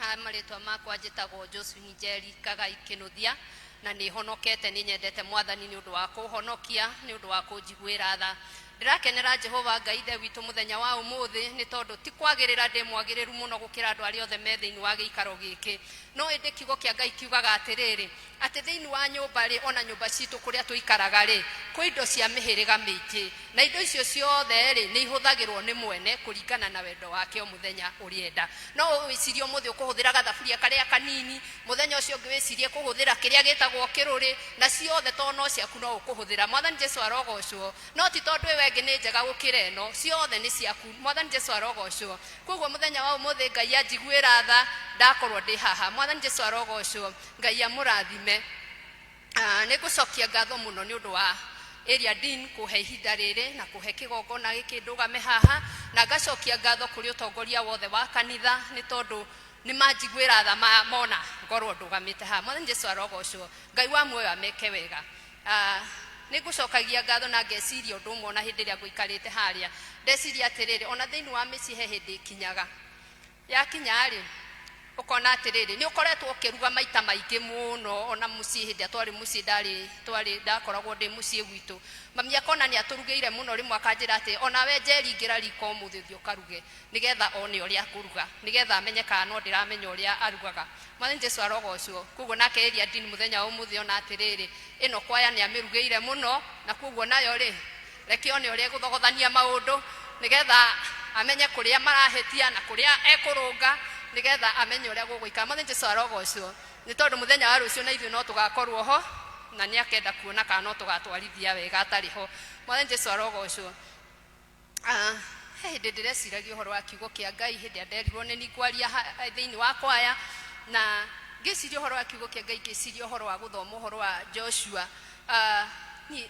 Na marĩtwa makwa njĩtagwo Josephine Njeri Kagai Kĩnũthia, na nĩ honokete, nĩ nyendete Mwathani nĩ ũndũ wa kũhonokia, nĩ ũndũ wa kũnjiguĩra tha. Ndĩrakenera Jehova Ngai Ithe witũ mũthenya wa ũmũthĩ, nĩ tondũ ti kwagĩrĩra ndĩ mwagĩrĩru mũno gũkĩra andũ arĩa othe me thĩinĩ wa gĩikaro gĩkĩ. No ĩndĩ kiugo kĩa Ngai kiugaga atĩrĩrĩ, atĩ thĩinĩ wa nyũmba-rĩ, ona nyũmba citũ kũrĩa tũikaraga-rĩ, kwĩ indo cia mĩhĩrĩga mĩingĩ, na indo icio ciothe-rĩ, nĩ ihũthagĩrwo nĩ mwene kũringana na wendo wake o mũthenya ũrĩa enda. No wĩcirie ũmũthĩ ũkũhũthĩra gathaburia karĩa kanini, mũthenya ũcio ũngĩ wĩcirie kũhũthĩra kĩrĩa gĩtagwo kĩrũrĩ, na ciothe tondũ no ciaku no ũkũhũthĩra. Mwathani Jesu arogocwo. No ti tondũ ĩyo ĩngĩ nĩ njega gũkĩra ĩno, ciothe nĩ ciaku. Mwathani Jesu arogocwo. Koguo mũthenya wa ũmũthĩ Ngai anjiguĩra tha, ndakorwo ndĩ haha. Mwathani Jesu arogocwo. Ngai amũrathime. Nĩ ngũcokia ngatho mũno nĩ ũndũ wa area dean kũhe ihinda rĩrĩ na kũhe kĩgongona gĩkĩ ndũgame haha, na ngacokia ngatho kũrĩ ũtongoria wothe wa kanitha nĩ tondũ nĩ manjiguĩra tha mona ngorwo ndũgamĩte haha. Mwathani Jesu arogocwo. Ngai wa muoyo ameke wega. Nĩ ngũcokagia ngatho na ngeciria ũndũ ũmwe ona hĩndĩ ĩrĩa ngũikarĩte harĩa. Ndeciria atĩrĩrĩ, ona thĩinĩ wa mĩciĩ he hĩndĩ ĩkinyaga. Yakinya-rĩ, ũkona atĩrĩrĩ, nĩ ũkoretwo ũkĩruga maita maingĩ mũno, ona mũciĩ hĩndĩ ĩrĩa twarĩ mũciĩ ndarĩ, twarĩ, ndakoragwo ndĩ mũciĩ gwitũ. Mami akona nĩ atũrugĩire mũno rĩmwe akanjĩra atĩ, onawe Njeri ingĩra riko ũmũthĩ ũthiĩ ũkaruge, nĩgetha one ũrĩa ngũruga, nĩgetha amenye kana no ndĩramenya ũrĩa arugaga. Mwathani Jesu arogocwo. Koguo nake area dean mũthenya wa ũmũthĩ ona atĩrĩrĩ, ĩno kwaya nĩ amĩrugĩire mũno, na koguo nayo rĩ, reke one ũrĩa ĩgũthogothania maũndũ, nĩgetha amenye kũrĩa marahĩtia na kũrĩa ekũrũnga, nĩgetha amenye ũrĩa gũgũikara. Mwathani Jesu arogocwo, nĩ tondũ mũthenya wa rũciũ na ithuĩ no tũgakorwo ho, na nĩ akenda kuona kana no tũgatwarithia wega atarĩ ho. Mwathani Jesu arogocwo. He hĩndĩ ndĩreciragia ũhoro wa kiugo kĩa Ngai hĩndĩ ĩrĩa nderirwo nĩ niĩ ngwaria thĩinĩ wa kwaya, na ngĩciria ũhoro wa kiugo kĩa Ngai, ngĩciria ũhoro wa gũthoma ũhoro wa Joshua. Niĩ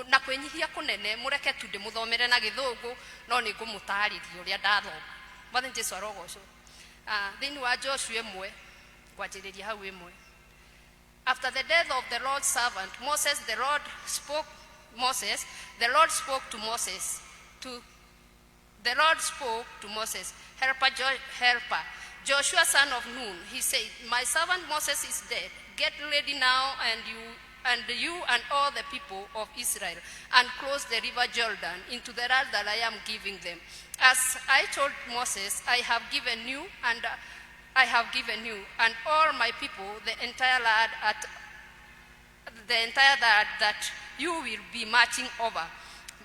na kwĩnyihia kũnene, mũreke tu ndĩmũthomere na Gĩthũngũ, no nĩ ngũmũtarĩria ũrĩa ndathoma. Mwathani Jesu arogocwo. Thĩinĩ wa Joshua 1, ngwanjĩrĩria hau 1. After the death of the Lord's servant Moses, the Lord spoke Moses, the Lord spoke to Moses to the Lord spoke to Moses, helper, helper, Joshua son of Nun. He said, "My servant Moses is dead. Get ready now, and you and all the people of Israel, and cross the river Jordan into the land that I am giving them. As I told Moses, I have given you and I have given you and all my people the entire land that you will be marching over.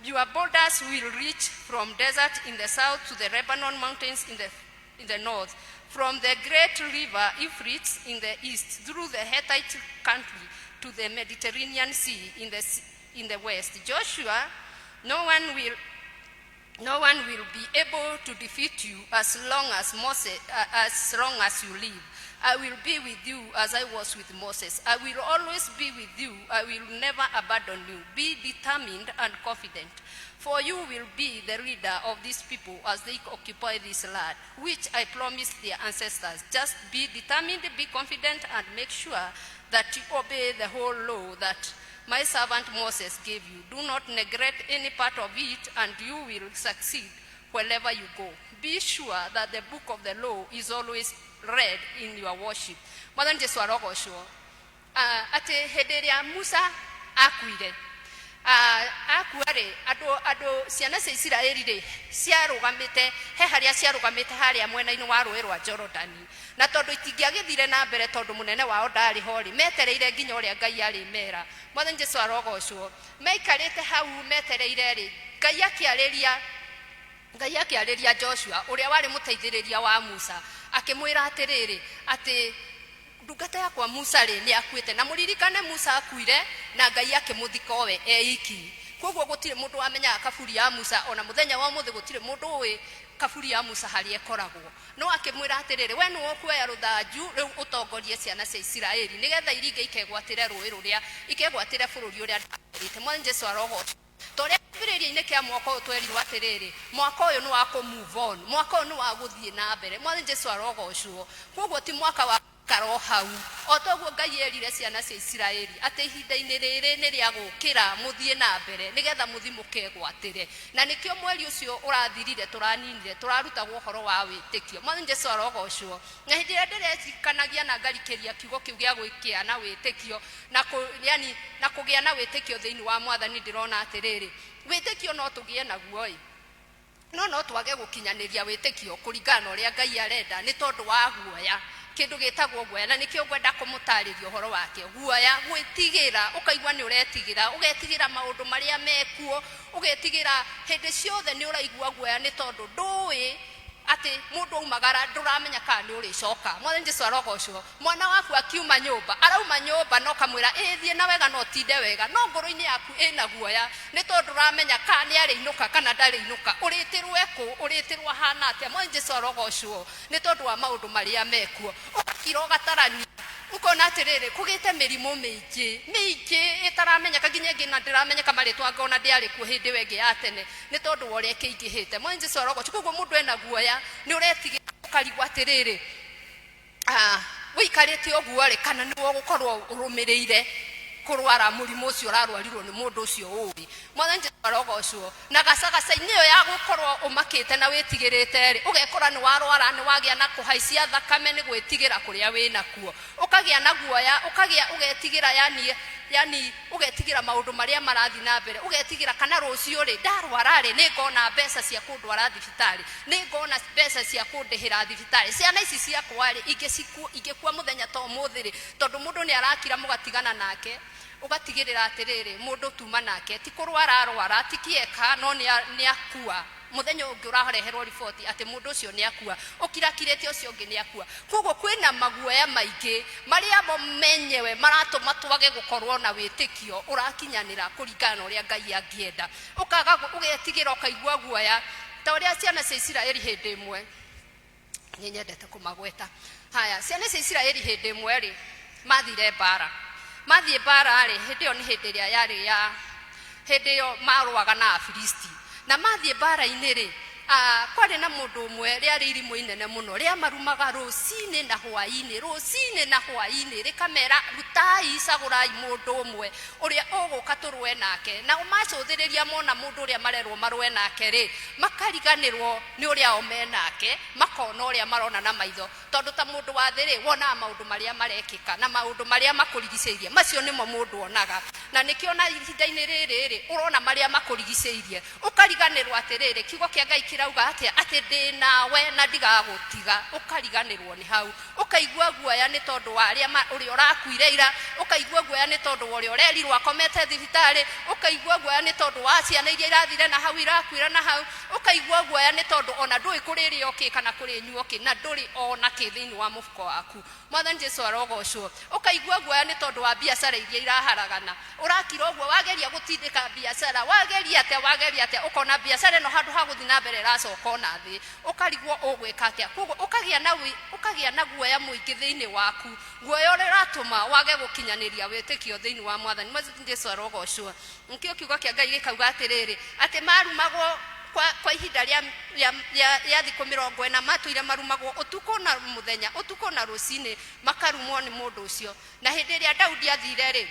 Your borders will reach from desert in the south to the Lebanon mountains in the north, from the great river Euphrates in the east, through the Hittite country to the Mediterranean Sea in the west. Joshua, no one will be able to defeat you as long as you live. I will be with you as I was with Moses. I will always be with you. I will never abandon you. Be determined and confident, for you will be the leader of these people as they occupy this land, which I promised their ancestors. Just be determined, be confident, and make sure that you obey the whole law that my servant Moses gave you. Do not neglect any part of it, and you will succeed wherever you go. Be sure that the book of the law is always read in your worship." Mwathani Jesu arogocwo. Atĩ hĩndĩ ĩrĩa Musa akuire, akua rĩ, andũ ciana cia Isiraeli rĩ, ciarũgamĩte he harĩa ciarũgamĩte harĩa mwena-inĩ wa rũĩ rwa Jorodani, na tondũ itingĩagĩthire na mbere tondũ mũnene wao ndarĩ ho rĩ, metereire nginya ũrĩa Ngai arĩmera. Mwathani Jesu arogocwo. Maikarĩte hau metereire rĩ, Ngai akĩarĩria Joshua ũrĩa warĩ mũteithĩrĩria wa Musa, akĩmwĩra atĩrĩrĩ, atĩ ndungata yakwa Musa rĩ, nĩ akuĩte. Na mũririkane Musa akuire na Ngai akĩmũthika owe eiki, koguo gũtirĩ mũndũ wamenyaga kaburi ya Musa. Ona mũthenya wa ũmũthĩ gũtirĩ mũndũ ũĩ kaburi ya Musa harĩa ĩkoragwo. No akĩmwĩra atĩrĩrĩ, we nĩwe ũkuoya rũthanju rĩu ũtongorie ciana cia Isiraeli, nĩgetha iringe ikegwatĩre rũĩ rũrĩa, ikegwatĩre bũrũri ũrĩa ndamerĩte. Mwathani Jesu arogocwo. Ta ũrĩa kĩambĩrĩria-inĩ kĩa mwaka ũyũ twerirwo atĩrĩrĩ, mwaka ũyũ nĩ wa kũ move on, mwaka ũyũ nĩ wa gũthiĩ na mbere. Mwathani Jesu arogocwo. Koguo ti mwaka wa Ikara o hau. O ta ũguo Ngai eerire ciana cia Isiraeli atĩ ihinda-inĩ rĩrĩ nĩ rĩa gũũkĩra mũthiĩ na mbere nĩgetha mũthiĩ mũkegwatĩre. Na nĩkĩo mweri ũcio ũrathirire tũraninire tũrarutagwo ũhoro wa wĩtĩkio. Mwathani Jesu arogocwo. Na hĩndĩ ĩrĩa ndĩreririkanagia na ngarikĩria kiugo kĩu gĩa gwĩkĩa na wĩtĩkio na kũ, yani, na kũgĩa na wĩtĩkio thĩinĩ wa Mwathani ndĩrona atĩrĩrĩ, wĩtĩkio no tũgĩe naguo ĩ, No no twage gũkinyanĩria wĩtĩkio kũringana na ũrĩa Ngai arenda nĩ tondũ wa guoya, kĩndũ gĩtagwo guoya, na nĩkĩo ngwenda kũmũtarĩria ũhoro wakĩo. Guoya, gwĩtigĩra, ũkaigua nĩ ũretigĩra, ũgetigĩra maũndũ marĩa mekuo, ũgetigĩra hĩndĩ ciothe nĩ ũraigua guoya nĩ tondũ ndũĩ atĩ mũndũ aumagara ndũramenya kana nĩ ũrĩcoka. Mwathani Jesu arogocwo. Mwana waku akiuma nyũmba, arauma nyũmba na ũkamwĩra ĩĩ thiĩ na wega na ũtinde wega, no ngoro-inĩ yaku ĩna guoya nĩ tondũ ndũramenya kana nĩ arĩinũka kana ndarĩinũka, ũrĩtĩrwo e kũ, ũrĩtĩrwo ahana atĩa. Mwathani Jesu arogocwo nĩ tondũ wa maũndũ marĩa mekuo. Ũgakira ũgatarania, ũkona atĩrĩrĩ, kũgĩte mĩrimũ mĩingĩ, mĩingĩ ĩtaramenyeka, nginya ĩngĩ ona ndĩramenyeka marĩtwa anga ona ndĩarĩ kuo hĩndĩ ĩyo ĩngĩ ya tene, nĩ tondũ wa ũrĩa ĩkĩingĩhĩte. Mwathani Jesu arogocwo. Koguo mũndũ ena guoya, nĩ ũretigĩra ũkarigwo atĩrĩrĩ, Ah, ũikarĩte ũguo rĩ kana nĩwe ũgũkorwo ũrũmĩrĩire kũrwara mũrimũ ũcio ũrarwarirwo nĩ mũndũ ũcio ũĩ mwathani Jesu arogocwo na gacagaca-inĩ ĩyo ya gũkorwo ũmakĩte na wĩtigĩrĩte rĩ ũgekora nĩ warwara nĩ wagĩa na kũhaicia thakame nĩ gwĩtigĩra kũrĩa wĩ nakuo ũkagĩa na guoya ũkagĩa ũgetigĩra yani yani ũgetigĩra maũndũ marĩa marathiĩ na mbere ũgetigĩra kana rũciũ rĩ ndarwara rĩ nĩ ngona mbeca cia kũndwara thibitarĩ nĩ ngona mbeca cia kũndĩhĩra thibitarĩ ciana ici ciakwa rĩ ingĩkua mũthenya ta ũmũthĩ rĩ tondũ mũndũ nĩ arakira mũgatigana nake ũgatigĩrĩra atĩrĩrĩ mũndũ tuma nake ti kũrwara arwara ti kĩeka no nĩ akua mũthenya ũngĩ ũrareherwo riboti atĩ mũndũ ũcio nĩ akua ũkirakirĩte ũcio ũngĩ nĩ akua koguo kwĩna maguoya maingĩ marĩa mo menyewe maratũma twage gũkorwo na wĩtĩkio ũrakinyanĩra kũringana na ũrĩa Ngai angĩenda ũkaga ũgetigĩra ũkaigua guoya ta ũrĩa ciana cia Isiraeli hĩndĩ ĩmwe nĩ nyendete kũmagweta haya ciana cia Isiraeli hĩndĩ ĩmwe rĩ mathire mbara mathiĩ mbara rĩ hĩndĩ ĩyo nĩ hĩndĩ ĩrĩa yarĩ ya hĩndĩ ĩyo marũaga na Afilisti na mathiĩ mbara-inĩ rĩ ah, kwarĩ na mũndũ ũmwe rĩarĩ irimũ inene mũno rĩamarumaga rũcinĩ na hwaĩ-inĩ rũcinĩ na hwaĩ-inĩ rĩkamera rutai cagũrai mũndũ ũmwe ũrĩa ũgũka tũrũe nake nao macũthĩrĩria mona mũndũ ũrĩa marerwo marũe nake rĩ makariganĩrwo nĩ ũrĩa o me nake makona ũrĩa marona na maitho tondũ ta mũndũ wa thĩ rĩ wonaga maũndũ marĩa marekĩka na maũndũ marĩa makũrigicĩirie macio nĩmo mũndũ onaga na nĩkĩo na ihinda-inĩ rĩrĩ rĩ ũrona marĩa makũrigicĩirie ũkariganĩrwo atĩrĩrĩ kiugo kĩa Ngai kĩrauga atĩa atĩ ndĩ nawe na ndigagũtiga ũkariganĩrwo nĩ hau ũkaigua guoya nĩ tondũ wa arĩa ũrĩa ũrakuire ira ũkaigua guoya nĩ tondũ wa ũrĩa ũrerirwo akomete thibitarĩ ũkaigua guoya nĩ tondũ wa ciana iria irathire na hau irakuira na hau ũkaigua guoya nĩ tondũ ona ndũĩ kũrĩ rĩo kĩ kana kũrĩ nyuo kĩ na ndũrĩ ona kĩ thĩinĩ wa mũfuko waku mwathani Jesu arogocwo ũkaigua guoya nĩ tondũ wa biacara iria iraharagana ũrakira ũguo wageria gũtindĩka biacara wageria atĩa wageria atĩa ũkona biacara ĩno handũ ha gũthiĩ na mbere ĩracoka ona thĩ ũkarigwo ũgwĩka atĩa koguo ũkagĩa na ũkagĩa na guoya mũingĩ thĩinĩ waku guoya ũrĩa ũratũma wage gũkinyanĩria wĩtĩkio thĩinĩ wa mwathani mwathani Jesu arogocwo nkĩo kiugo kĩa Ngai gĩkauga atĩrĩrĩ atĩ marumagwo kwa, kwa ihinda rĩa, rĩa, rĩa, rĩa thikũ mĩrongo ĩna matũire marumagwo ũtukũ na mũthenya ũtukũ na rũcinĩ makarumwo nĩ mũndũ ũcio na hĩndĩ ĩrĩa Daudi athire rĩ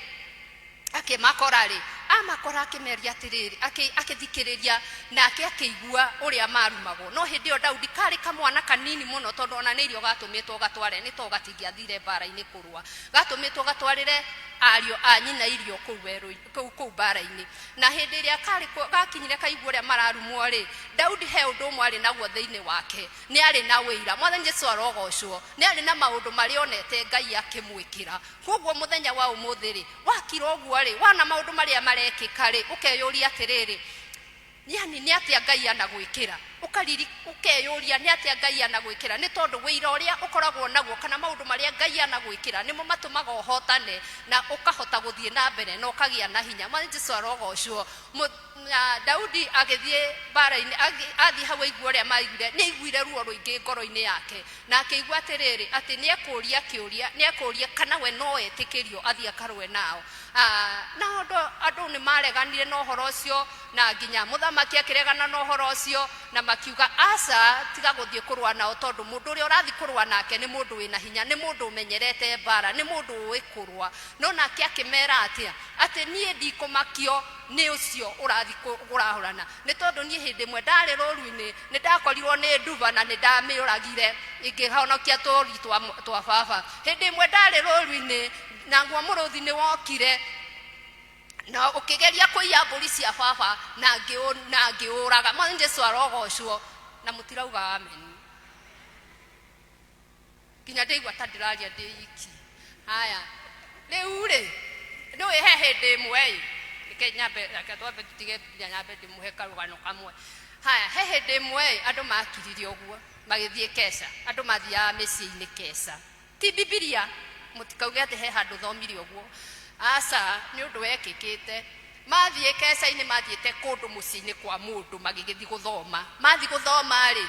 akĩmakora rĩ amakora akĩmeria atĩrĩrĩ akĩthikĩrĩria nake akĩigua ũrĩa marumagwo no hĩndĩ ĩyo Daudi karĩ kamwana kanini mũno tondũ ona nĩ irio gatũmĩtwo gatware nĩ tondũ gatingĩathire mbara-inĩ kũrũa gatũmĩtwo gatwarĩre ariũ a nyina irio kũu werũ kũu kũu mbara-inĩ na hĩndĩ ĩrĩa karĩ gakinyire kaigua ũrĩa mararumwo rĩ Daudi he ũndũ ũmwe arĩ naguo thĩinĩ wake nĩ arĩ na wĩira mwathani Jesu arogocwo nĩ arĩ na maũndũ marĩa onete Ngai akĩmwĩkĩra koguo mũthenya wa ũmũthĩ rĩ wakira ũguo rĩ wana maũndũ marĩa marekĩka rĩ ũkeyũria atĩrĩrĩ yani nĩ atĩa Ngai anagwĩkĩra ũkariri ũkeyũria nĩ atĩa Ngai anagwĩkĩra nĩ tondũ wĩira ũrĩa ũkoragwo naguo kana maũndũ marĩa Ngai anagwĩkĩra nĩmo matũmaga ũhotane na ũkahota gũthiĩ na mbere na ũkagĩa na hinya mwathani Jesu arogocwo na Daudi agĩthiĩ mbara-inĩ athiĩ hau aigua ũrĩa maiguire nĩ aiguire ruo rũingĩ ngoro-inĩ yake na akĩigua atĩrĩrĩ atĩ nĩ ekũria kĩũria nĩ ekũria kana we no etĩkĩrio athiĩ akarũe nao Ah, na andũ nĩ mareganire na ũhoro ũcio na nginya mũthamaki akĩregana na ũhoro ũcio na Makiuga, "Aca, tiga gũthiĩ kũrũa nao, tondũ mũndũ ũrĩa ũrathiĩ kũrũa nake nĩ mũndũ wĩna hinya, nĩ mũndũ ũmenyerete mbara, nĩ mũndũ ũĩ kũrũa." No nake akĩmera atĩa? Atĩ niĩ ndikũmakio nĩ ũcio ũrathiĩ kũrahũrana, nĩ tondũ niĩ hĩndĩ ĩmwe ndarĩ rũru-inĩ nĩ ndakorirwo nĩ nduba na nĩ ndamĩũragire ingĩhonokia tũũri twa baba. Hĩndĩ ĩmwe ndarĩ rũru-inĩ, naguo mũrũthi nĩ wokire na ũkĩgeria kũiya mbũri cia baba na ngĩũraga. Mwathani Jesu arogocwo. Na mũtirauga amen, nginya ndĩigua ta ndĩraria ndĩ iki. Haya, rĩu rĩ, nĩũĩ he hĩndĩ ĩmwe ĩ, reke nyambe, reke twambe tũtige nginya nyambe ndĩmũhe karũgano kamwe. Haya, he hĩndĩ ĩmwe ĩ, andũ makiririe ũguo magĩthiĩ keca. Andũ mathiaga mĩciĩ-inĩ keca, ti Bibilia, mũtikauge atĩ he handũ thomire ũguo, aca, nĩ ũndũ wekĩkĩte. Mathiĩ keca-inĩ, mathiĩte kũndũ mũciĩ-inĩ kwa mũndũ, magĩgĩthiĩ gũthoma. Mathiĩ gũthoma rĩ,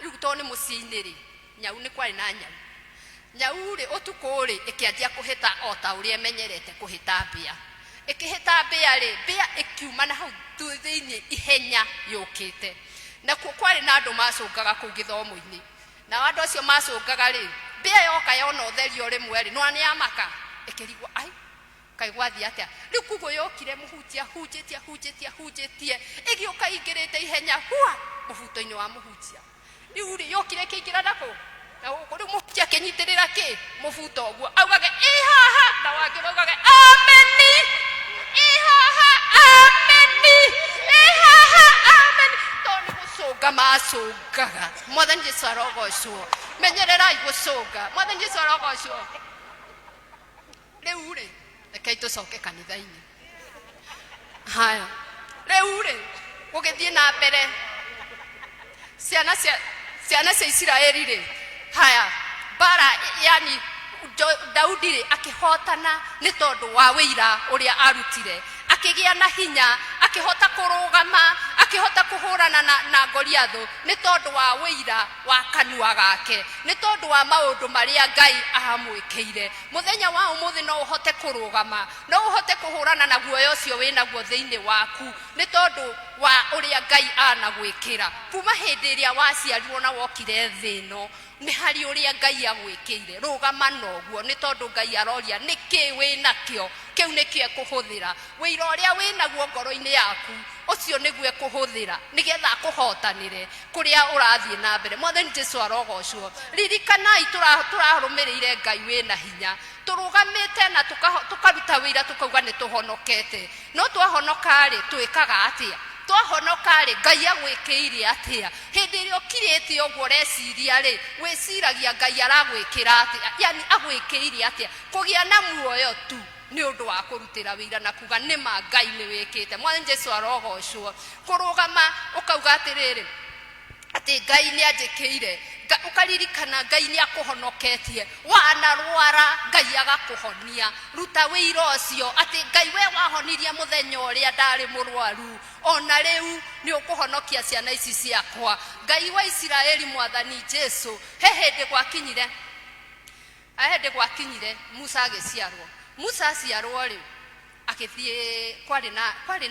rĩu tondũ nĩ mũciĩ-inĩ rĩ, nyau nĩ kwarĩ na nyau. Nyau rĩ, ũtukũ rĩ, ĩkĩanjia kũhĩta o ta ũrĩa ĩmenyerete kũhĩta mbĩa. Ĩkĩhĩta mbĩa rĩ, mbĩa ĩkiuma na hau thĩinĩ ihenya yũkĩte. Nakuo kwarĩ na andũ macũngaga kũu gĩthomo-inĩ. Nao andũ acio macũngaga rĩ, mbĩa yoka yona ũtheri o rĩmwe rĩ, nĩwona nĩ yamaka, ĩkĩrigwo, "Ai, kaĩ gwathiĩ atĩa rĩu?" Koguo yokire mũhunjia hunjĩtie, hunjĩtie, hunjĩtie, ĩgĩũka ingĩrĩte ihenya hua mũbuto-inĩ wa mũhunjia. Rĩu rĩ, yokire ĩkĩingĩra nakũ na gũkũ. Rĩu mũhunjia akĩnyitĩrĩra kĩ mũbuto ũguo, augage, "Ĩ haha," na wangĩ maugage, "Ameni, ĩ haha, ameni, ĩ haha, ameni," tondũ nĩ gũcũnga macũngaga. Mwathani Jesu arogocwo. Menyererai gũcũnga. Mwathani Jesu arogocwo. Rĩu rĩ, rekei tũcoke kanitha-inĩ. Haya, rĩu rĩ, gũgĩthiĩ na mbere, ciana cia Isiraeli rĩ, haya, mbara yani Daudi rĩ, akĩhotana nĩ tondũ wa wĩira ũrĩa arutire. Akĩgĩa na hinya, akĩhota kũrũgama, akĩhota kũhũrana na Goliathũ nĩ tondũ wa wĩira wa kanua gake, nĩ tondũ wa maũndũ marĩa Ngai amwĩkĩire. Mũthenya wa ũmũthĩ no ũhote kũrũgama, no ũhote kũhũrana na guoya ũcio wĩnaguo thĩinĩ waku, nĩ tondũ wa ũrĩa Ngai anagwĩkĩra kuma hĩndĩ ĩrĩa waciarirwo na wokire thĩ ĩno. Nĩ harĩ ũrĩa Ngai agwĩkĩire. Rũgama na ũguo, nĩ tondũ Ngai aroria nĩkĩ wĩ nakĩo. Kĩu nĩkĩo ekũhũthĩra, wĩira ũrĩa wĩ naguo ngoro-inĩ yaku, ũcio nĩguo ekũhũthĩra nĩgetha akũhotanĩre kũrĩa ũrathiĩ na mbere. Mwathani Jesu arogocwo. Ririkanai tũrarũmĩrĩire Ngai wĩna hinya, tũrũgamĩte na tũkaruta wĩira, tũkauga nĩ tũhonokete. No twahonoka rĩ, twĩkaga atĩa? Twahonoka rĩ, Ngai agwĩkĩire atĩa? Hĩndĩ ĩrĩa ũkirĩte ũguo ũreciria rĩ, wĩciragia Ngai aragwĩkĩra atĩa, yani agwĩkĩire atĩa? Kũgĩa na muoyo tu nĩ ũndũ wa kũrutĩra wĩira na kuga nĩma Ngai nĩ wĩkĩte. Mwathani Jesu arogocwo. Kũrũgama ũkauga atĩrĩrĩ, atĩ Ngai nĩ anjĩkĩire. Ũkaririkana Ngai nĩ akũhonoketie, wanarwara Ngai agakũhonia. Ruta wĩira ũcio atĩ Ngai, we wahonirie mũthenya ũrĩa ndarĩ mũrwaru, ona rĩu nĩ ũkũhonokia ciana ici ciakwa. Ngai wa Isiraeli, Mwathani Jesu. He hĩndĩ gwakinyire, he hĩndĩ gwakinyire Musa agĩciarwo. Musa aciarwo rĩ, agĩthiĩ kwarĩ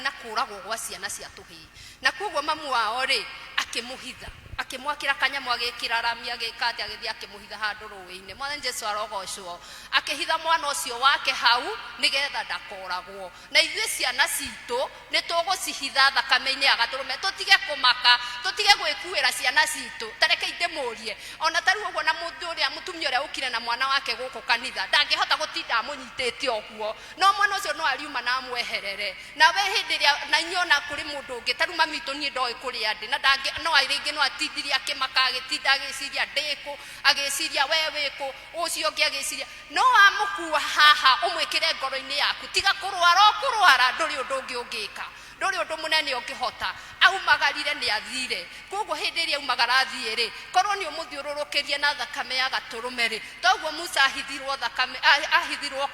na kũragwo gwa ciana cia tũhĩĩ, na koguo mamu wao rĩ, akĩmũhitha, akĩmwakĩra kanyamũ, agĩkĩra rami, agĩka atĩ agĩthiĩ akĩmũhitha handũ rũĩ-inĩ. Mwathani Jesu arogocwo. Akĩhitha mwana ũcio wake hau nĩgetha ndakoragwo. Na ithuĩ ciana citũ nĩ tũgũcihitha thakame-inĩ ya Gatũrũme, tũtige kũmaka, tũtige gwĩkuĩra ciana citũ. Ta rekei ndĩmũrie, ona ta rĩu ũguo, na mũndũ ũrĩa, mũtumia ũrĩa ũkire na mwana wake gũkũ kanitha, ndangĩhota gũtinda amũnyitĩte ũguo, no mwana ũcio no ariuma na amweherere nawe hĩndĩ ĩrĩa na inyuĩ ona kũrĩ mũndũ ũngĩ. Ta rĩu mami witũ, niĩ ndoĩ kũrĩa ndĩ na ndangĩ no rĩngĩ no atindirie akĩmaka, agĩtinda agĩciria ndĩkũ, agĩciria we wĩkũ, ũcio ũngĩ agĩciria. No wamũkua haha ũmwĩkĩre ngoro-inĩ yaku, tiga kũrwara o kũrwara, ndũrĩ ũndũ ũngĩ ũngĩka, ndũrĩ ũndũ mũnene ũngĩhota. Aumagarire nĩ athire. Koguo hĩndĩ ĩrĩa aumagara athiĩ rĩ, korwo nĩ ũmũthiũrũrũkĩrie na thakame ya Gatũrũme rĩ, toguo Musa ahithirwo thakame, ahithirwo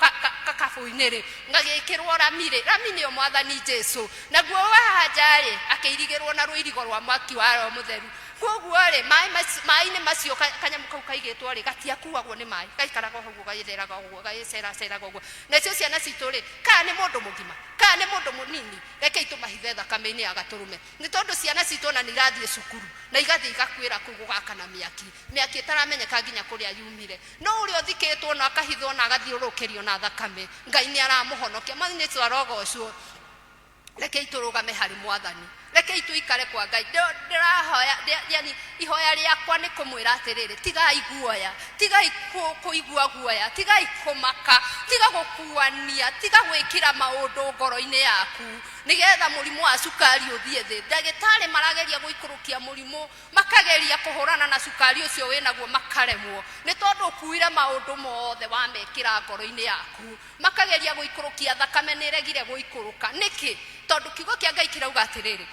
kakabũ-inĩ rĩ, gagĩkĩrwo rami rĩ, rami nĩyo Mwathani Jesu. Naguo wahanja rĩ, akĩirigĩrwo na rũirigo rwa mwaki wa Roho Mũtheru. Koguo rĩ, maĩ-inĩ macio kanyamũ kau kaigĩtwo rĩ, gatiakuagwo nĩ maĩ, gaikaraga o ũguo, gagĩtheraga ũguo, gagĩceraceraga ũguo. Nacio ciana citũ rĩ, kana nĩ mũndũ mũgima, kana nĩ mũndũ mũnini, rekei tũmahithe thakame-inĩ ya gatũrũme, nĩ tondũ ciana citũ ona nĩ irathiĩ cukuru na igathiĩ igakuĩra kũu gũgakana mĩaki, mĩaki ĩtaramenyeka nginya kũrĩa yumire. No ũrĩa ũthikĩtwo na akahithwo na agathiũrũrũkĩrio na thakame, Ngai nĩ aramũhonokia. Mwathani Jesu arogocwo. Rekei tũrũgame harĩ Mwathani, rekei tũikare kwa Ngai. Ndĩrahoya, yani ihoya rĩakwa nĩ kũmwĩra atĩrĩrĩ, tigai guoya, tigai kũigua guoya, tigai kũmaka, tiga gũkuania, tiga gwĩkĩra maũndũ ngoro-inĩ yaku nĩgetha mũrimũ wa cukari ũthiĩ thĩ. Ndagĩtarĩ marageria gũikũrũkia mũrimũ, makageria kũhũrana na cukari ũcio wĩnaguo makaremwo, nĩ tondũ ũkuire maũndũ mothe wamekĩra ngoro-inĩ yaku. Makageria gũikũrũkia thakame, nĩ ĩregire gũikũrũka. Nĩkĩ? Tondũ kiugo kĩa Ngai kĩrauga atĩrĩrĩ,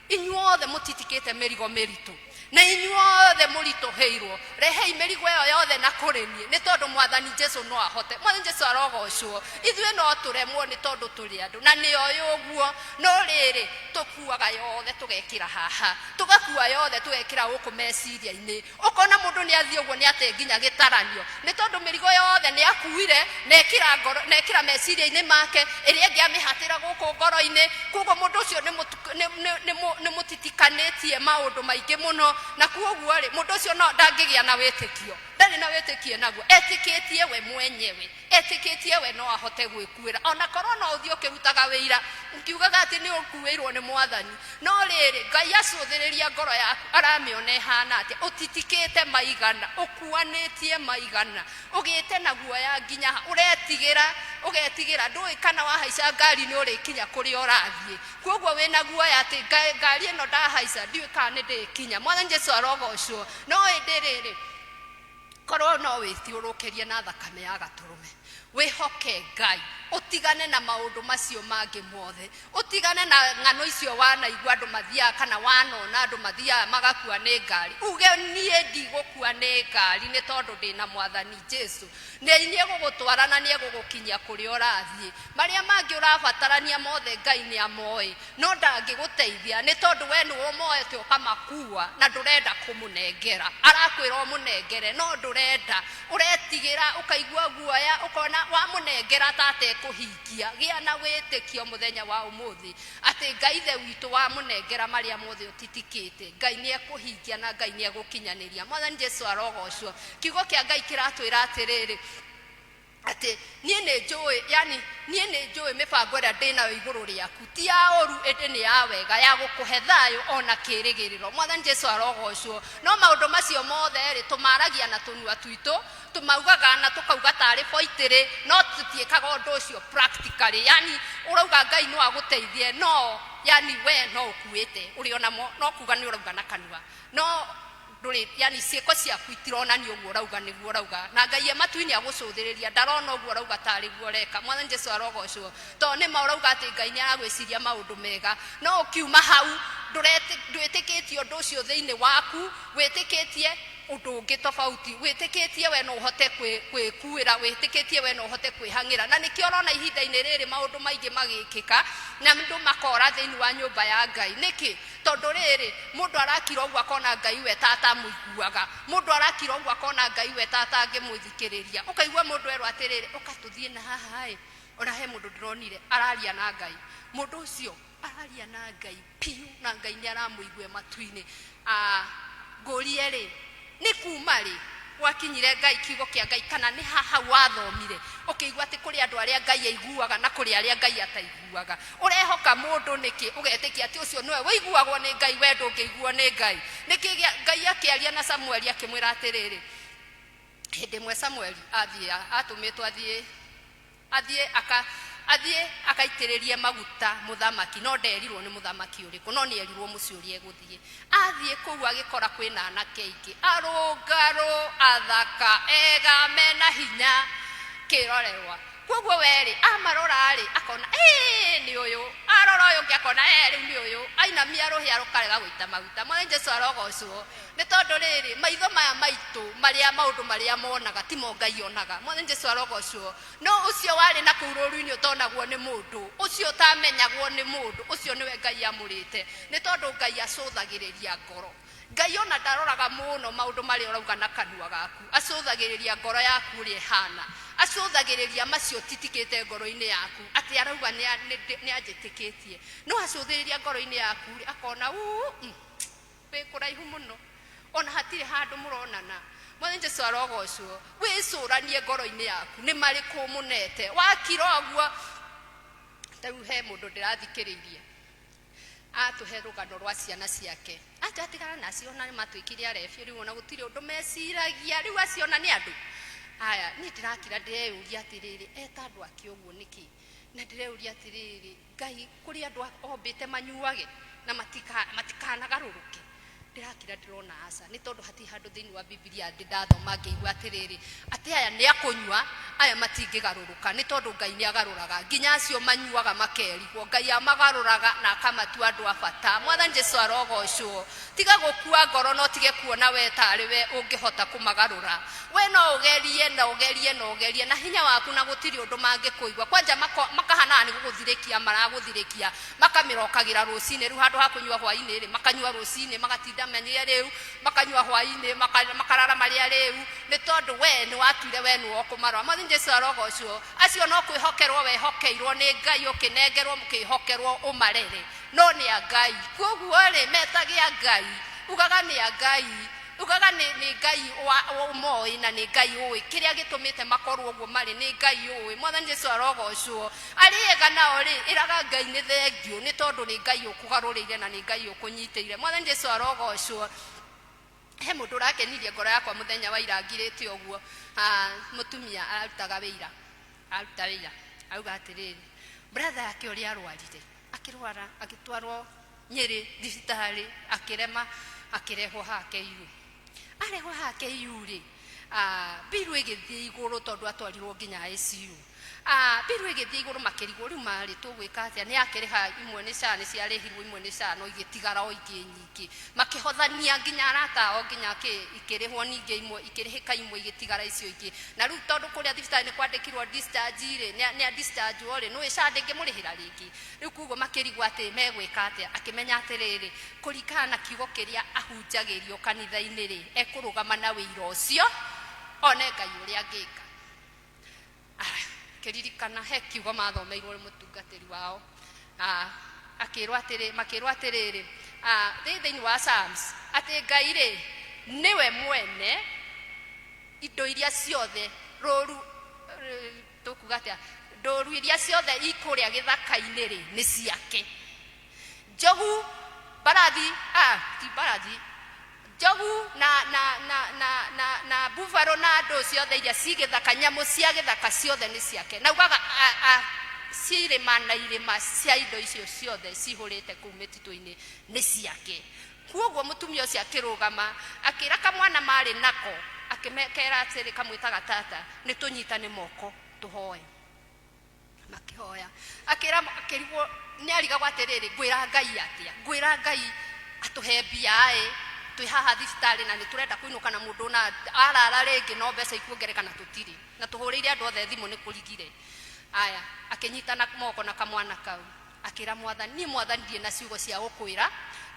inyuothe mũtitikĩte mĩrigo mĩritũ na inyuothe mũritũhĩirwo, rehei mĩrigo ĩyo yothe na kũrĩ niĩ, nĩ tondũ Mwathani Jesu no ahote. Mwathani Jesu arogocwo. Ithuĩ no tũremwo nĩ tondũ tũrĩ andũ, na nĩ oĩ ũguo. No rĩrĩ, tũkuaga yothe tũgekĩra haha, tũgakua yothe tũgekĩra gũkũ meciria-inĩ. Ũkona mũndũ nĩ athiĩ ũguo, nĩ ate nginya gĩtaranio, nĩ tondũ mĩrigo yothe nĩ akuire na ekĩra ngoro na ekĩra meciria-inĩ make, ĩrĩa ĩngĩ amĩhatĩra gũkũ ngoro-inĩ. Koguo mũndũ ũcio nĩ mũtitikanĩtie maũndũ maingĩ mũno, na koguo rĩ, mũndũ ũcio no ndangĩgĩa na wĩtĩkio, ndarĩ na wĩtĩkio naguo, etĩkĩtie we mwenyewe, etĩkĩtie we no ahote gwĩkuĩra, ona korwo no ũthiĩ ũkĩrutaga wĩira ũkiugaga atĩ nĩ ũkuĩirwo nĩ Mwathani. No rĩrĩ, Ngai acũthĩrĩria ngoro yaku, aramĩona ĩhana atĩa? Ũtitikĩte maigana, ũkuanĩtie maigana, ũgĩte na guoya nginya ha? Ũretigĩra, ũgetigĩra, ndũĩ kana wahaica ngari nĩ ũrĩkinya kũrĩa ũrathiĩ. Koguo wĩna guoya atĩ ngari ĩno ndahaica ndiũĩ kana nĩ ndĩkinya. Mwathani Jesu arogocwo. No ĩndĩ rĩrĩ, korwo no wĩthiũrũrũkĩrie na thakame ya gatũrũme, wĩhoke Ngai, ũtigane na maũndũ macio mangĩ mothe, ũtigane na ng'ano icio wanaigua andũ mathiaga kana wanona andũ mathiaga magakua nĩ ngari, uge niĩ ndigũkua nĩ ngari nĩ tondũ ndĩna Mwathani Jesu. Nĩ egũgũtwara na nĩ egũgũkinyia kũrĩa ũrathiĩ. Marĩa mangĩ ũrabatarania mothe Ngai nĩ amoĩ, no ndangĩgũteithia nĩ tondũ we nĩwe ũmoete ũkamakua na ndũrenda kũmũnengera. Arakwĩra ũmũnengere no ndũrenda, ũretigĩra, ũkaigua guoya, ũkona wamũnengera ta atekũhingia. Gĩa na wĩtĩkio mũthenya wa ũmũthĩ atĩ Ngai Ithe witũ wamũnengera marĩa mothe ũtitikĩte, Ngai nĩ ekũhingia na Ngai nĩ egũkinyanĩria. Mwathani Jesu arogocwo. Kiugo kĩa Ngai kĩratwĩra atĩrĩrĩ, atĩ niĩ nĩ njũĩ, yani niĩ nĩ njũĩ mĩbango ĩrĩa ndĩ nayo igũrũ rĩaku ti ya ũru, ĩndĩ nĩ ya wega, ya gũkũhe thayũ ona kĩĩrĩgĩrĩro. Mwathani Jesu arogocwo. No maũndũ macio mothe rĩ, tũmaragia na tũnua twitũ, tũmaugaga na tũkauga tarĩ boitĩrĩ, no tũtiĩkaga ũndũ ũcio practically. Yani ũrauga Ngai no agũteithie, no yani we no ũkuĩte ũrĩ onamo, no kuga nĩ ũrauga na kanua, no ndũrĩ, yani ciĩko ciaku itironania ũguo ũrauga nĩguo ũrauga. Na Ngai e matu-inĩ agũcũthĩrĩria, ndarona ũguo ũrauga tarĩ guo ũreka. Mwathani Jesu arogocwo. Tondũ nĩma ũrauga atĩ Ngai nĩ aragwĩciria maũndũ mega, no ũkiuma hau ndwĩtĩkĩtie ũndũ ũcio thĩinĩ waku, wĩtĩkĩtie ũndũ ũngĩ tofauti, wĩtĩkĩtie we no ũhote kwĩkuĩra, wĩtĩkĩtie we no ũhote kwĩhang'ĩra. Na nĩkĩo ũrona ihinda-inĩ rĩrĩ maũndũ maingĩ magĩkĩka na andũ makora thĩinĩ wa nyũmba ya Ngai. Nĩkĩ? Tondũ rĩrĩ, mũndũ arakira ũguo akona Ngai we ta atamũiguaga, mũndũ arakira ũguo akona Ngai we ta atangĩmũthikĩrĩria. Ũkaigua mũndũ erwo atĩrĩrĩ, ũka tũthiĩ na haha ĩ, ona he mũndũ ndĩronire araria na Ngai. Mũndũ ũcio araria na Ngai piũ, na Ngai nĩ aramũigua e matu-inĩ. Ngũrie rĩ, nĩ kuma rĩ gwakinyire Ngai, kiugo kĩa Ngai, kana nĩ ha hau wathomire ũkĩigua atĩ kũrĩ andũ arĩa Ngai aiguaga na kũrĩ arĩa Ngai ataiguaga? Ũrehoka mũndũ nĩkĩ ũgetĩkia atĩ ũcio nĩwe ũiguagwo nĩ Ngai, we ndũngĩiguo nĩ Ngai? Nĩkĩ Ngai akĩaria na Samueli akĩmwĩra atĩrĩrĩ, hĩndĩ ĩmwe Samueli athiĩ, atũmĩtwo athiĩ athiĩ aka athiĩ akaitĩrĩrie maguta mũthamaki, no nderirwo nĩ mũthamaki ũrĩkũ, no nĩ erirwo mũciĩ ũrĩa egũthiĩ. Athiĩ kũu agĩkora kwĩna anake aingĩ arũngarũ, athaka, ega, mena hinya, kĩrorerwa. Koguo we rĩ, amarora rĩ, akona ĩĩ nĩ ũyũ, arora ũyũ ũngĩ akona ĩĩ rĩu nĩ ũyũ, ainamia rũhĩa rũkarega gũita maguta. Mwathani Jesu arogocwo. Nĩ tondũ rĩrĩ, maitho maya maitũ, marĩa maũndũ marĩa monaga timo Ngai onaga. Mwathani Jesu arogocwo. No ũcio warĩ na kũu rũru-inĩ ũtonagwo nĩ mũndũ, ũcio ũtamenyagwo nĩ mũndũ, ũcio nĩwe Ngai amũrĩte. Nĩ tondũ Ngai acũthagĩrĩria ngoro. Ngai ona ndaroraga mũno maũndũ marĩa ũrauga na kanua gaku, acũthagĩrĩria ngoro yaku ũrĩa ĩhana, acũthagĩrĩria macio ũtitikĩte ngoro-inĩ yaku, atĩ arauga nĩ anjĩtĩkĩtie, no acũthĩrĩria ngoro-inĩ yaku rĩ, akona uu, wĩ kũraihu mũno, ona hatirĩ handũ mũronana. Mwathani Jesu arogocwo. Wĩcũranie ngoro-inĩ yaku nĩ marĩkũ mũnete wakira ũguo. Ta rĩu he mũndũ ndĩrathikĩrĩirie atũhe rũgano rwa ciana ciake, atĩ atigana nacio ona nĩ matuĩkire arebi, rĩu ona gũtirĩ ũndũ meciragia, rĩu acio ona nĩ andũ aya. Niĩ ndĩrakira ndĩreyũria atĩrĩrĩ, eta andũ ake ũguo nĩkĩ? Na ndĩreyũria atĩrĩrĩ, Ngai kũrĩ andũ ombĩte manyuage na matikanagarũrũke? Ndĩrakira ndĩrona aca, nĩ tondũ hatirĩ handũ thĩinĩ wa Bibilia ndĩ ndathoma ngĩigua atĩrĩrĩ, atĩ aya nĩ akũnyua, aya matingĩgarũrũka, nĩ tondũ Ngai nĩ agarũraga nginya acio manyuaga makerigwo. Ngai amagarũraga na akamatua andũ a bata. Mwathani Jesu arogocwo. Tiga gũkua ngoro na ũtige kuona we tarĩ we ũngĩhota kũmagarũra. We no ũgerie na ũgerie na ũgerie na hinya waku na gũtirĩ ũndũ mangĩkũigua. Kwanja makahanaga nĩ gũgũthirĩkia maragũthirĩkia, makamĩrokagĩra rũcinĩ. Rĩu handũ ha kũnyua hwainĩ rĩ, makanyua rũcinĩ, magatinda marĩ arĩu, makanyua hwainĩ, makarara marĩ arĩu, nĩ tondũ we nĩ watuire we nĩwe ũkũmarora. Mwathani Jesu arogocwo. Acio no kwĩhokerwo wehokeirwo nĩ Ngai, ũkĩnengerwo ũkĩhokerwo ũmarere, no nĩ a Ngai. Koguo rĩ, metage a Ngai, ugaga nĩ a Ngai, ugaga nĩ Ngai ũmoĩ na nĩ Ngai ũĩ kĩrĩa gĩtũmĩte makorwo ũguo marĩ, nĩ Ngai ũĩ. Mwathani Jesu arogocwo. Arĩa ega nao rĩ, ĩraga Ngai nĩ thengiũ, nĩ tondũ nĩ Ngai ũkũgarũrĩire na nĩ Ngai ũkũnyitĩire. Mwathani Jesu arogocwo. He mũndũ ũrakenirie ngoro yakwa mũthenya wa ira ngirĩte ũguo, mũtumia ararutaga wĩira, aruta wĩira, auga atĩrĩrĩ, brother yake ũrĩa arwarire, akĩrwara, agĩtwarwo Nyĩrĩ thibitarĩ, akĩrema, akĩrehwo haha KU. Arehwo haha KU rĩ, mbiru ĩgĩthiĩ igũrũ tondũ atwarirwo nginya ICU. Mbiru ĩgĩthiĩ igũrũ makĩrigwo rĩu marĩ tũgwĩka atĩa, nĩ akĩrĩha imwe nĩ SHA nĩ ciarĩhirwo imwe nĩ SHA no igĩtigara o ingĩ nyingĩ. Makĩhothania nginya arata ao nginya kĩ, ikĩrĩhwo ningĩ imwe, ikĩrĩhĩka imwe igĩtigara icio ingĩ. Na rĩu tondũ kũrĩa thibitarĩ nĩ kwandĩkirwo discharge rĩ, nĩ a discharge wo rĩ, nĩũĩ SHA ndĩngĩmũrĩhĩra rĩngĩ. Rĩu koguo makĩrigwo atĩ megwĩka atĩa. Akĩmenya atĩrĩrĩ, kũringana na kiugo kĩrĩa ahunjagĩrio kanitha-inĩ rĩ, ekũrũgama na wĩira ũcio, one Ngai ũrĩa angĩka. Akĩririkana he kiugo mathomeirwo nĩ mũtungatĩri wao, akĩrwo atĩrĩ, makĩrwo atĩrĩrĩ, thĩinĩ wa Psalms, atĩ Ngai rĩ, nĩwe mwene indo iria ciothe rũru, tũkuga atĩa, ndũru iria ciothe ikũrĩa gĩthaka-inĩ rĩ, nĩ ciake. Njogu, mbarathi, ti mbarathi, njogu na, na, na, na, na, na buffalo na andũ ciothe iria ci gĩthaka, nyamũ cia gĩthaka ciothe nĩ ciake. Na ugaga cirĩma na irĩma cia indo icio ciothe cihũrĩte kũu mĩtitũ-inĩ nĩ ciake. Kwoguo mũtumia ũcio akĩrũgama, akĩra kamwana maarĩ nako, akĩmekera atĩrĩ, kamwĩtaga tata, nĩ tũnyitane moko tũhoe. Makĩhoya. Akĩra, akĩrigwo, nĩ arigagwo atĩrĩrĩ, ngwĩra Ngai atĩa? Ngwĩra Ngai atũhe mbia ĩ, twĩ haha thibitarĩ na nĩ tũrenda kũinũka na mũndũ na arara rĩngĩ no mbeca ikuongereka na tũtirĩ. Na tũhũrĩire andũ othe thimũ nĩ kũrigire. Aya, akĩnyitana moko na kamwana kau. Akĩra Mwathani, niĩ Mwathani ndirĩ na ciugo cia gũkwĩra,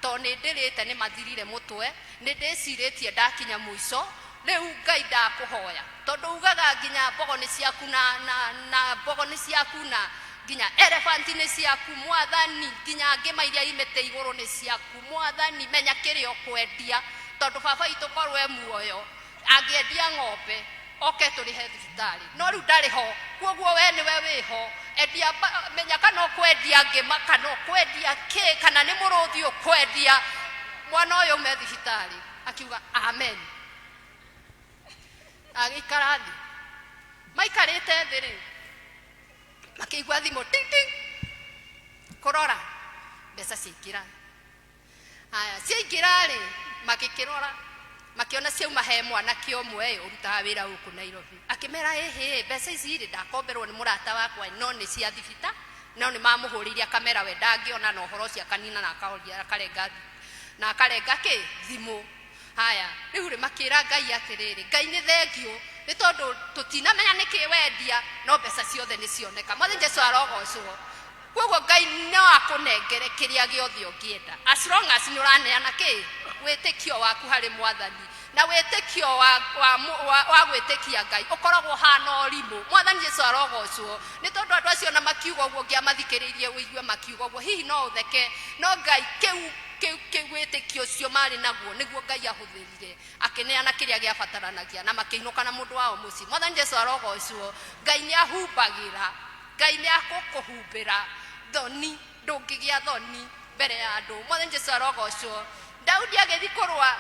tondũ nĩ ndĩrĩte nĩ mathirire mũtwe, nĩ ndĩcirĩtie ndakinya mũico, rĩu Ngai ndakũhoya, tondũ ugaga nginya mbogo nĩ ciaku na, na, na mbogo nĩ ciaku na nginya elephant nĩ ciaku, Mwathani, nginya ngĩma iria i mĩtĩ igũrũ nĩ ciaku, Mwathani, menya kĩrĩa ũkwendia, tondũ baba witũ korwo e muoyo, angĩendia ng'ombe oke tũrĩhe thibitarĩ, no rĩu ndarĩ ho, kuoguo we nĩwe wĩho, endia, menya kana ũkwendia ngĩma kana ũkwendia kĩ, kana nĩ mũrũthi ũkwendia, mwana ũyũ aume thibitarĩ. Akiuga amen. Agĩikara thĩ. Maikarĩte thĩ rĩ, makĩigua thimũ ting ting, kũrora mbeca ciaingĩra. Haya, ciaingĩra rĩ, magĩkĩrora, makĩona ciauma he mwanake ũmwe ĩ, ũrutaga wĩra gũkũ Nairobi. Akĩmera ĩhĩ, mbeca ici rĩ, ndakomberwo nĩ mũrata wakwa no nĩ cia thibita, no nĩ mamũhũrĩire akamera we ndangĩona na ũhoro ũcio akanina na akahoria akarenga na akarenga kĩ thimũ. Haya, rĩu rĩ, makĩra Ngai atĩrĩrĩ, Ngai nĩ thengiũ, nĩ tondũ tũtinamenya nĩkĩ wendia, no mbeca ciothe nĩ cioneka. Mwathani Jesu arogocwo. Koguo Ngai no akũnengere kĩrĩa gĩothe ũngĩenda as long as nĩ ũraneana kĩ. Wĩtĩkio waku harĩ Mwathani na wĩtĩkio wa gwĩtĩkia Ngai ũkoragwo ũhana ũrimũ. Mwathani Jesu arogocwo. Nĩ tondũ andũ acio ona makiuga ũguo, ũngĩamathikĩrĩirie ũigue makiuga ũguo, hihi no ũtheke, no Ngai kĩu wĩtĩkio ũcio marĩ naguo nĩguo Ngai ahũthĩrire akĩneana kĩrĩa gĩabataranagia, na makĩinũka na mũndũ wao mũciĩ. Mwathani Jesu arogocwo. Ngai nĩ ahumbagĩra, Ngai nĩ akũkũhumbĩra thoni, ndũngĩgĩa thoni mbere ya andũ. Mwathani Jesu arogocwo. Daudi agĩthiĩ kũrũa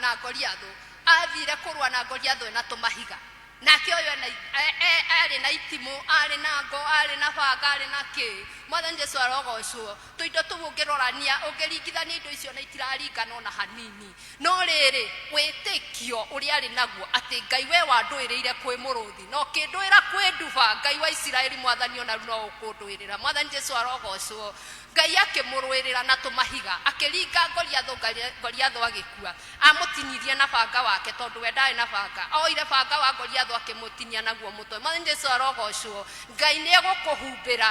na Goliathũ. Athire kũrũa na Goliathũ ena tũmahiga, nake ũyũ arĩ na itimũ, arĩ na ngo, arĩ na banga, arĩ na kĩ. Mwathani Jesu arogocwo. Tũindo tũu ũngĩrorania, ũngĩringithania indo icio na itiraringana ona hanini, no rĩrĩ, wĩtĩkio ũrĩa arĩ naguo atĩ Ngai we wandũĩrĩire kwĩ mũrũthi na ũkĩndũĩra kwĩ nduba, Ngai wa Isiraeli Mwathani, ona rĩu no ũkũndũĩrĩra. Mwathani Jesu arogocwo. Ngai akĩmũrũĩrĩra na tũmahiga, akĩringa Goliathũ, Goliathũ agĩkua. Amũtinirie na banga wake, tondũ we ndarĩ na banga, oire banga wa Goliathũ akĩmũtinia naguo mũtwe. Mwathani Jesu arogocwo. Ngai nĩ egũkũhumbĩra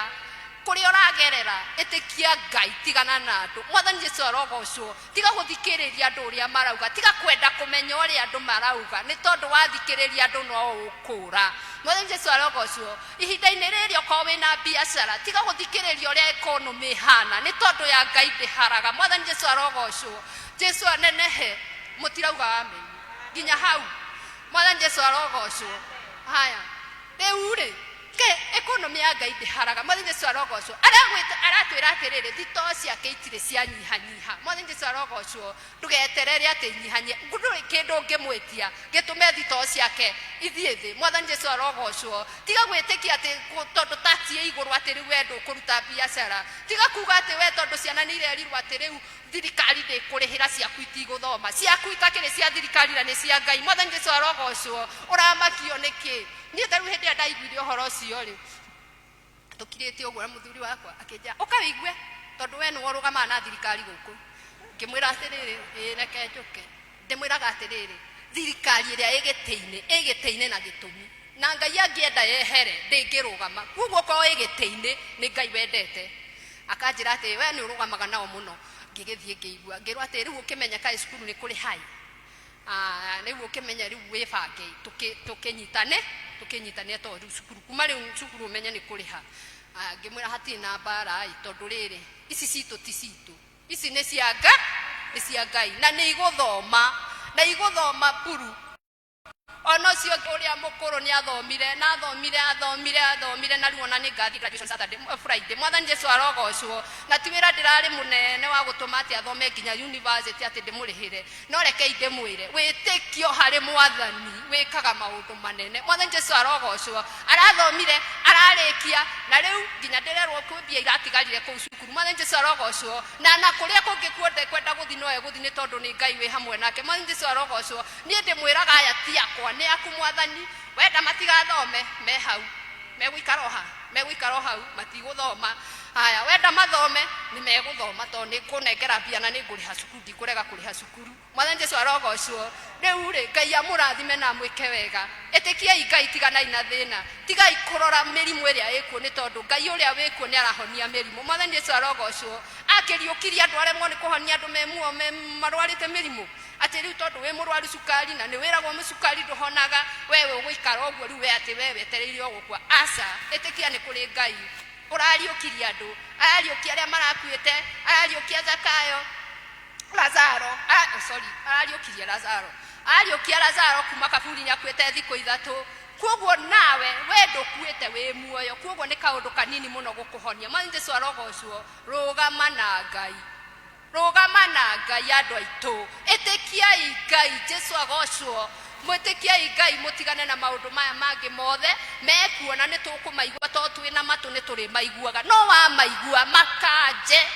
kũrĩa ũragerera. Ĩtĩkia Ngai, tigana na andũ. Mwathani Jesu arogocwo. Tiga gũthikĩrĩria andũ ũrĩa marauga, tiga kwenda kũmenya ũrĩa andũ marauga, nĩ tondũ wathikĩrĩria andũ no ũkũra. Mwathani Jesu arogocwo. Ihinda-inĩ rĩrĩ okorwo wĩna biacara, tiga gũthikĩrĩria ũrĩa economy ĩhana, nĩ tondũ ya Ngai ndĩharaga. Mwathani Jesu arogocwo. Jesu anenehe. Mũtirauga amen nginya hau? Mwathani Jesu arogocwo. Haya, rĩu rĩ, ke economy ya Ngai ndĩharaga. Mwathani Jesu arogocwo. Aragwĩta, aratwĩra atĩrĩrĩ, thitoo ciake itirĩ cianyihanyiha. Mwathani Jesu arogocwo. Ndũgeterere atĩ nyihanyie, ndũrĩ kĩndũ ũngĩmwĩtia gĩtũme thitoo ciake ithiĩ thĩ. Mwathani Jesu arogocwo. Tiga gwĩtĩkia atĩ tondũ tax ĩ igũrũ atĩ rĩu we ndũkũruta biacara. Tiga kuga atĩ we tondũ ciana nĩ irerirwo atĩ rĩu thirikari ndĩkũrĩhĩra, ciaku itigũthoma. Ciaku itakĩrĩ cia thirikari na nĩ cia Ngai. Mwathani Jesu arogocwo. Ũramakio nĩkĩ? Niĩ ta rĩu hĩndĩ ĩrĩa ndaiguire ũhoro ũcio rĩ, tũkirĩte ũguo na mũthuri wakwa akĩnjĩra, "Ũka wĩigue, tondũ we nĩwe ũrũgamaga na thirikari gũkũ." Ngĩmwĩra atĩrĩrĩ, "Ĩĩ, reke njũke." Ndĩmwĩraga atĩrĩrĩ, thirikari ĩrĩa ĩ gĩtĩ-inĩ ĩ gĩtĩ-inĩ na gĩtũmi, na Ngai angĩenda yehere ndĩngĩrũgama. Koguo okorwo ĩ gĩtĩ-inĩ nĩ Ngai wendete. Akanjĩra atĩ, "We nĩ ũrũgamaga nao mũno." Ngĩgĩthiĩ ngĩigua, ngĩrwo atĩ rĩu ũkĩmenya kaĩ cukuru nĩ kũrĩ hai. Rĩu ũkĩmenye, rĩu wĩbange, tũkĩnyitane tondũ rĩu cukuru kuma rĩu cukuru ũmenye nĩ kũrĩha. Ngĩmwĩra hatirĩ na mbara ĩ, tondũ rĩrĩ, ici citũ ti citũ, ici nĩ cia Ngai, nĩ cia Ngai, na nĩ igũthoma na igũthoma buru. Ona ũcio ũrĩa mũkũrũ nĩ athomire na athomire athomire athomire, na rĩu ona nĩ ngathiĩ graduation Saturday, Friday. Mwathani Jesu arogocwo. Na ti wĩra ndĩrarĩ mũnene wa gũtũma atĩ athome nginya university atĩ ndĩmũrĩhĩre, no rekei ndĩmwĩre, wĩtĩkio harĩ Mwathani wĩkaga maũndũ manene. Mwathani Jesu arogocwo. Arathomire ararĩkia, na rĩu nginya ndĩrerwo kwĩ mbia iratigarire kũu cukuru. Mwathani Jesu arogocwo. Na kũrĩa kũngĩ kuothe kwenda gũthiĩ no egũthiĩ, nĩ tondũ nĩ Ngai wĩ hamwe nake. Mwathani Jesu arogocwo. Niĩ ndĩmwĩraga, aya ti akwa, nĩ aku Mwathani. Wenda matigathome, me hau megũikara o ha megũikara o hau, matigũthoma. Haya, wenda mathome, nĩ megũthoma, tondũ nĩ ngũnengera mbia na nĩ ngũrĩha cukuru, ndikũrega kũrĩha cukuru. Mwathani Jesu arogocwo. Rĩu rĩ, Ngai amũrathime na amwĩke wega. Ĩtĩkiai Ngai, tiganai na thĩna, tigai kũrora mĩrimũ ĩrĩa ĩkuo, nĩ tondũ Ngai ũrĩa wĩkuo nĩ arahonia mĩrimũ. Mwathani Jesu arogocwo. Akĩriũkirie andũ, aremwo nĩ kũhonia andũ me muoyo me marwarĩte mĩrimũ? Atĩ rĩu tondũ wĩ mũrwaru cukari na nĩ wĩragwo mũcukari ndũhonaga, we ũgũikara ũguo rĩu, we atĩ we wetereire o gũkua? Aca, ĩtĩkia nĩ kũrĩ Ngai ũrariũkirie andũ, arariũkia arĩa marakuĩte, arariũkia Zakayo, Lazaro, oh, sorry, arariũkirie Lazaro, arariũkia Lazaro kuma kaburi-inĩ akuĩte thikũ 3. Koguo nawe we ndũkuĩte, wĩ muoyo, koguo nĩ kaũndũ kanini mũno gũkũhonia. Mwathani Jesu arogocwo. Rũgama na Ngai, rũgama na Ngai. Andũ aitũ, ĩtĩkiai Ngai. Jesu agocwo. Mwĩtĩkiai Ngai, mũtigane na maũndũ maya mangĩ mothe mekuona. Nĩ tũkũmaigua, to twĩna matũ nĩ tũrĩmaiguaga, no wamaigua makanje.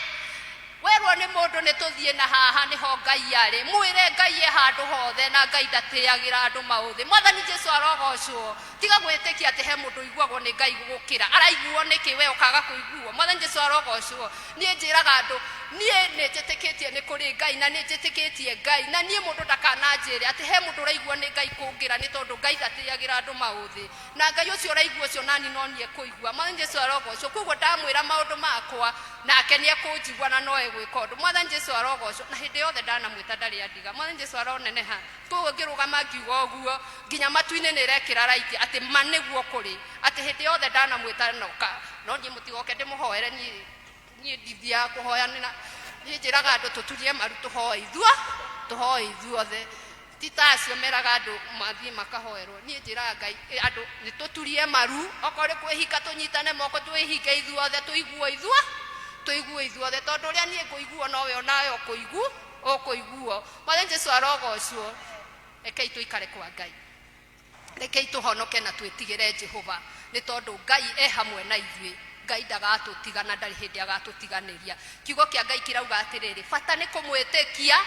Werwo nĩ mũndũ nĩ tũthiĩ na haha nĩho Ngai arĩ, mwĩre Ngai e handũ hothe, na Ngai ndatĩagĩra andũ maũthĩ. Mwathani Jesu arogocwo. Tiga gwĩtĩkia atĩ he mũndũ ũiguagwo nĩ Ngai gũgũkĩra. Araiguo nĩkĩ we ũkaga kũiguo? Mwathani Jesu arogocwo. Niĩ njĩraga andũ, Niĩ nĩ njĩtĩkĩtie nĩ kũrĩ Ngai, na nĩ njĩtĩkĩtie Ngai, na niĩ mũndũ ndakananjĩre atĩ he mũndũ ũraigua nĩ Ngai kũngĩra, nĩ tondũ Ngai ndatĩagĩra andũ maũthĩ, na Ngai ũcio ũraigua ũcio nani no niĩ ekũigua. Mwathani Jesu arogocwo. Koguo ndamwĩra maũndũ makwa, nake nĩ ekũnjigua na no egwĩka ũndũ. Mwathani Jesu arogocwo. Na hĩndĩ yothe ndanamwĩta ndarĩ andiga. Mwathani Jesu aroneneha. Koguo ngĩrũgama ngiuga ũguo, nginya matu-inĩ nĩ ĩrekĩra raiti atĩ ma nĩguo kũrĩ, atĩ hĩndĩ yothe ndanamwĩta noka. No niĩ mũtigoke ndĩmũhoere, niĩ niĩ ndithiaga kũhoya, niĩ njĩraga andũ tũturie maru tũhoe ithuo, tũhoe ithuothe. Ti ta acio meraga andũ mathiĩ makahoerwo. Niĩ njĩraga Ngai andũ nĩ tũturie maru, okorwo nĩ kwĩhinga tũnyitane moko twĩhinge ithuothe, tũiguo ithuo, tũiguo ithuothe, tondũ ũrĩa niĩ ngũiguo nowe onawe ũkũigu ũkũiguo. Mwathani Jesu arogocwo. Rekei tũikare kwa Ngai, rekei tũhonoke na twĩtigĩre Jehova, nĩ tondũ Ngai e hamwe na ithuĩ. Ngai ndagatũtiga na ndarĩ hĩndĩ agatũtiganĩria. Kiugo kĩa Ngai kĩrauga atĩrĩrĩ, bata nĩ kũmwĩtĩkia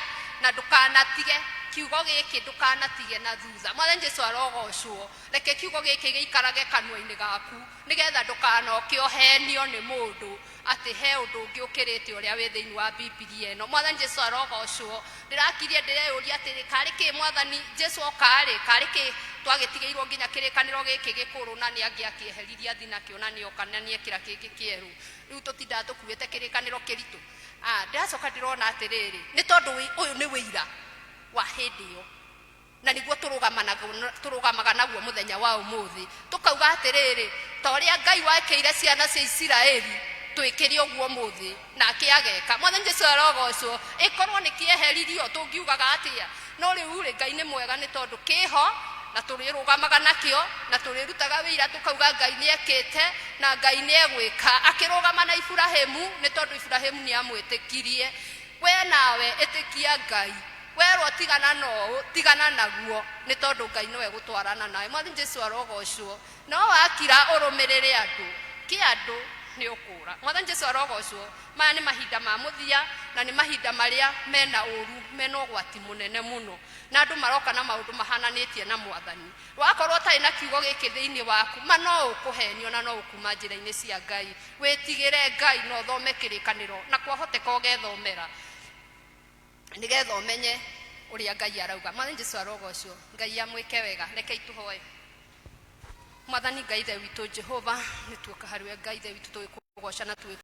na ndũkanatige kiugo gĩkĩ, ndũkanatige na thutha. Mwathani Jesu arogocwo. Reke kiugo gĩkĩ gĩikarage kanua-inĩ gaku, nĩgetha ndũkanoke ũhenio nĩ mũndũ atĩ he ũndũ ũngĩ ũkĩrĩte ũrĩa wĩ thĩinĩ wa Bibilia ĩno. Mwathani Jesu arogocwo. Ndĩrakirie ndĩreyũria atĩrĩ, karĩ kĩ Mwathani Jesu oka-rĩ, karĩ kĩ twagĩtigĩirwo nginya kĩrĩkanĩro gĩkĩ gĩkũrũ, na nĩ angĩakĩeheririe athi nakĩo, na nĩoka na nĩekĩra kĩngĩ kĩerũ. Rĩu tũtindaga tũkuĩte kĩrĩkanĩro kĩritũ. Ndĩracoka ndĩrona atĩrĩrĩ, nĩ tondũ ũyũ nĩ wĩira wa hĩndĩ ĩyo, na nĩguo tũrũgamaga naguo mũthenya wa ũmũthĩ, tũkauga atĩrĩrĩ, ta ũrĩa Ngai wekĩire ciana cia Isiraeli, twĩkĩre ũguo ũmũthĩ, nake ageka. Mwathani Jesu arogocwo. Ĩkorwo nĩ kĩeheririo, tũngiugaga atĩa? No rĩu rĩ, Ngai nĩ mwega, nĩ tondũ kĩho na tũrĩrũgamaga nakĩo na tũrĩrutaga wĩira, tũkauga Ngai nĩ ekĩte na Ngai nĩ egwĩka. Akĩrũgama na Iburahimu, nĩ tondũ Iburahimu nĩ amwĩtĩkirie. We nawe ĩtĩkia Ngai. Werwo tigana na ũũ, tigana naguo, nĩ tondũ Ngai nĩwe gũtwarana nawe. Mwathani Jesu arogocwo. No wakira ũrũmĩrĩre andũ, kĩ andũ nĩ ũkũra. Mwathani Jesu arogocwo. Maya nĩ mahinda ma mũthia, na nĩ mahinda marĩa mena ũru, mena ũgwati mũnene mũno, na andũ maroka na maũndũ mahananĩtie na Mwathani. Wakorwo ũtarĩ na kiugo gĩkĩ thĩinĩ waku, ma no ũkũhenio na no ũkuma njĩra-inĩ cia Ngai. Wĩtigĩre Ngai na ũthome kĩrĩkanĩro, na kwahoteka ũgethomera, nĩgetha ũmenye ũrĩa Ngai arauga. Mwathani Jesu arogocwo. Ngai amwĩke wega. Rekei tũhoe. Mwathani Ngai Ithe witũ Jehova, nĩ tuoka harĩ we Ngai Ithe witũ tũgĩkũgoca na tũgĩkũ